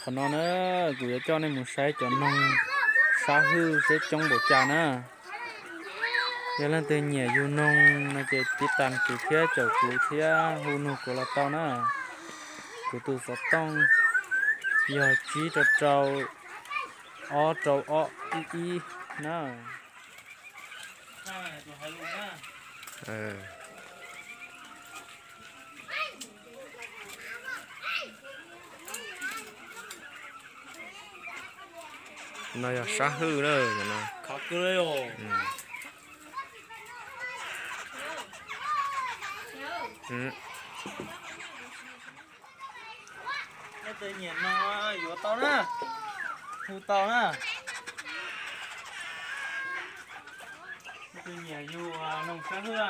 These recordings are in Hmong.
Qhov no na, kuv yuav coj nej mus saib cov noog sab hwj seb coob npaum cas na. Yog leej twg nyiam yug noog no ces tiv tas kuv thiab caum kuv thiab hu nug kuv los tau na. Kuv tus xov tooj yog tsib rau rau ob rau ob ib ib na. No yog sab hwj na no. Leej twg nyiam no yuav tau na, hu tau na. Leej twg nyiam yug noog sab hwj na,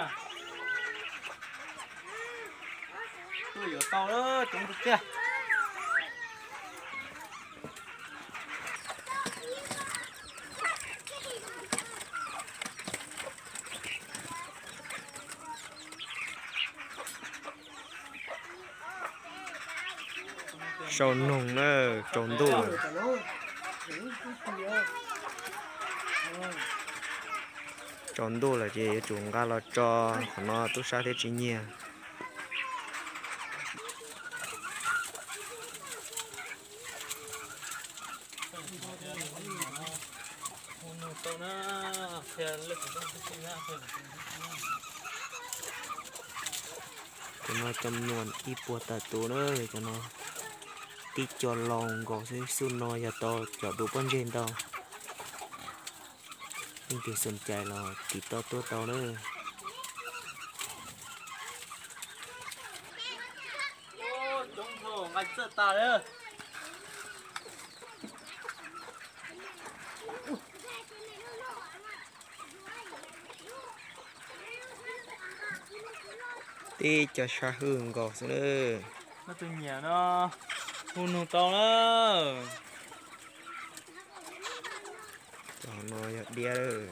tuaj yuav tau lawm, coob tiag tiag. Sau noog na, tsaus ntuj lawm. Tsaus ntuj lawm ces yuav tsum nqa los tso, qhov no tub sab thiab tsis nyiag. Cov no cov nuam ib puas tawm tus na, cov no tib co laus nkaus xwb, xub no yog tau cov dua pob ntseg ntau. Leej twg xom cai los tiv toj tuaj tau na. Tib co sab hwj nkaus xwb na. Leej twg nyiam no hu nug tau na. Cov no yog diab,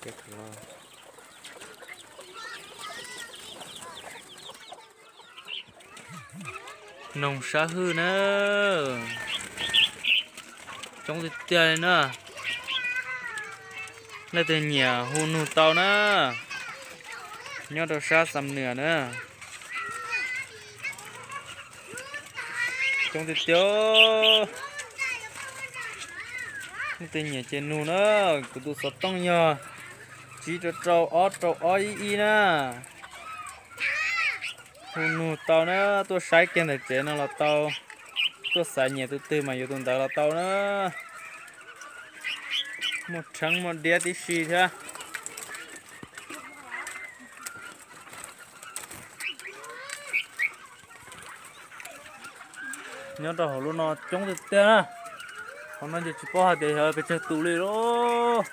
diab kawg los. Noog sab hwj na, coob tiag tiag li na. Leej twg nyiam hu nug tau na, nyob rau sab Xam Nuas na. Coob tiag tiag. Leej twg nyiam ces nug na, kuv tus xov tooj yog tsib rau rau ob rau ob ib ib na. Hu nug tau na, tuaj saib kiag ntawm tsev no los tau, tuaj xaiv nyiam tus twg mas yuav tus ntawd los tau na. Muaj rheev muaj diab tib si thiab. Nyob rau hauv lub no coob tiag tiag na. Qhov no ces tsis paub hais tias yog pes tsawg tus li lauj.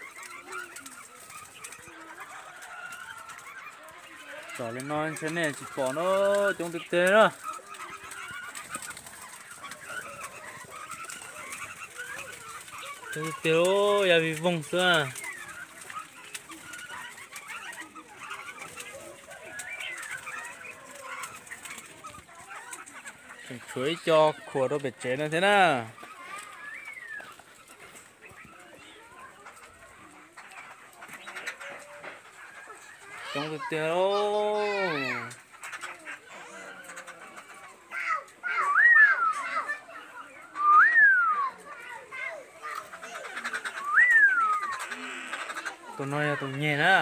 Tsom li no ntshe nej tsis pom na, coob tiag tiag na. Coob tiag tiag, ya vij voog xwb. Tseem tshuav ib co khuam rau pem tsev no thiab na. Coob tiag tiag. Tus no yog tus nyeg na.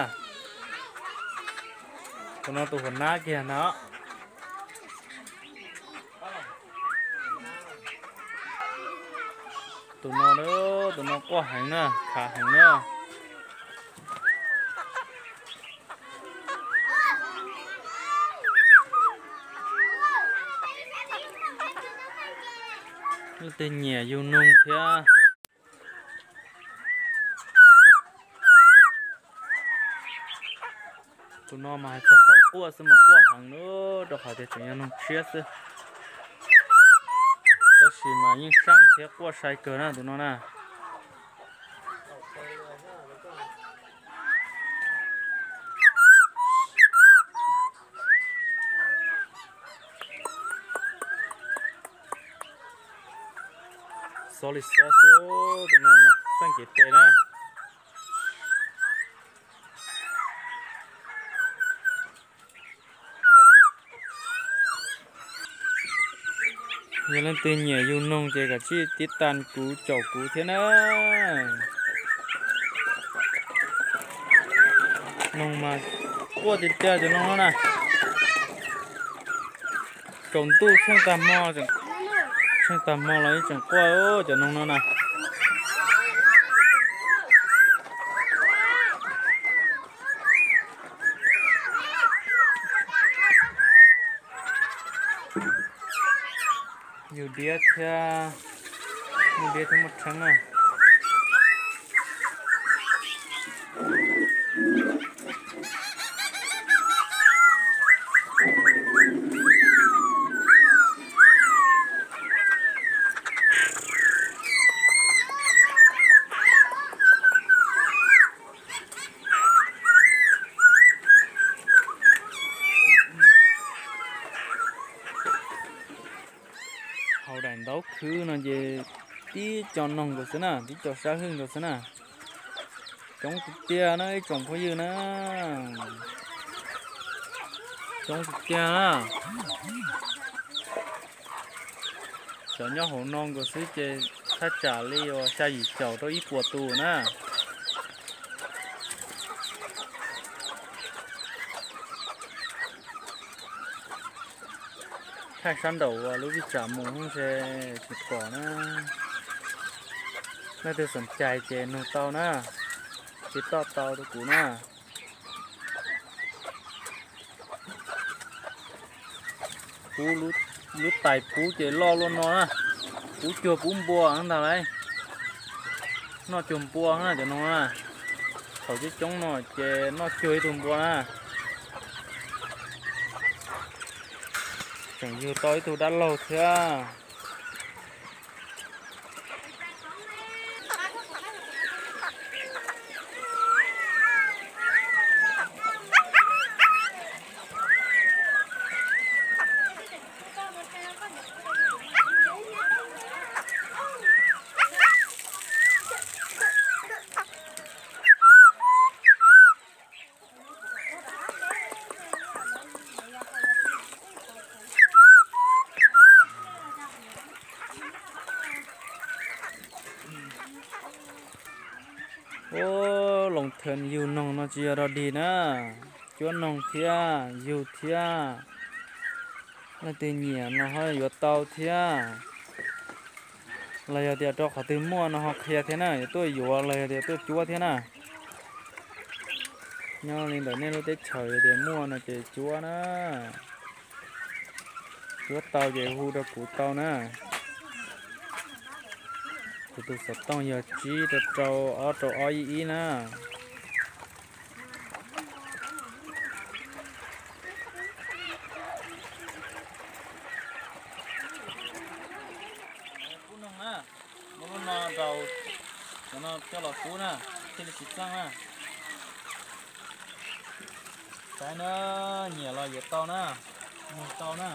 Tus no tus huas nab kiag na. Tus no, tus no quaj heev na, khav heev na. Leej twg nyiam yug noog thiab. Tus no mas hais txog qhov quaj xwb mas quaj heev na, rau qhov tias tseem yog noog tshiab xwb. Tab sis mas yeej seej thiab quaj sai kawg na tus no na. Xob li xob xwb, tus no mas txeej kev tes na. Yog leej twg nyiam yug noog ces kav tsij tib tas kuv caum kuv thiab na. Noog mas quaj tiag tiag cov noog no na. Tsaus ntuj tsheej tag hmo, tsheej tag hmo los yeej tseem quaj cov noog no na. Yug diab thiab, muaj diab thiab muaj rheeb na. Hauv daim ntaub khwb no ces tib co noog nkaus xwb na, tib co sab hwj nkaus xwb na. Coob tiag tiag na ib tsoom phooj ywg na. Coob tiag tiag na. Cov nyob hauv no nkaus xwb ces thaj tsam li uas xya yim caum rau ib puas tus na. Thaij sab nraum uas lub vij tsam mus ntshe tsis pom na. Leej twg xom cai ces nug tau na, tiv toj tau rau kuv na. Pub lub tais pub ces loj luaj no na. Pub cuag pub npua ntag lauj. Noj cuag npua na cov no na. Thaum coob coob no ces noj cuag ib tug npua na. Tseem yug tau ib tug dab laug thiab. Ua, Loos Thees yug noog no tsis yog dog dig na, cuab noog thiab yug thiab. Leej twg nyiam no ho yuav tau thiab. Los yog tias rau qhov twg muaj no ho qhia thiab na, yuav tuaj yuav los yog tias tuaj cuab thiab na. Nyob li ntawm nej lub teb chaws yog tias muaj no ces cuab na. Cuab tau ces hu rau kuv tau na. Kuv tus xov tooj yog tsib rau rau ob rau ob ib ib na. Kub noog na, muab lub no rau, cov no coj los kub na, thiaj li tsis txeej na. Saib na, nyiam los yuav tau na, mus tau na.